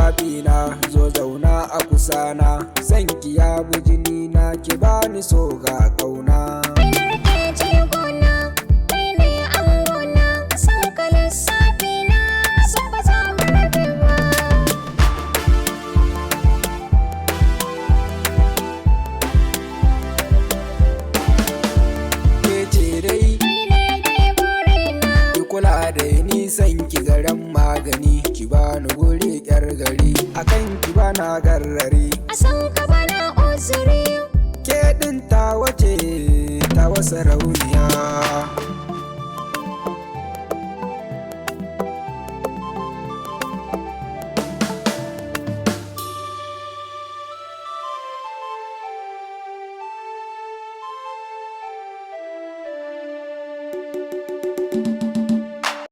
Zaɓi na, zo zauna a kusana, san ki ya bi jini na, ki bani so ga ƙauna. Kai na rike jigona, kai ne angona, san ka lissafi na, so ba za mu rabe ba. Ke ce dai, Kai ne dai burina, ki kula da ni, san ki garan magani, ki bani guri yar gari, akan ki bana garrari. A san ka bana uzuri. Ke ɗin tawa ce, tawa sarauniya.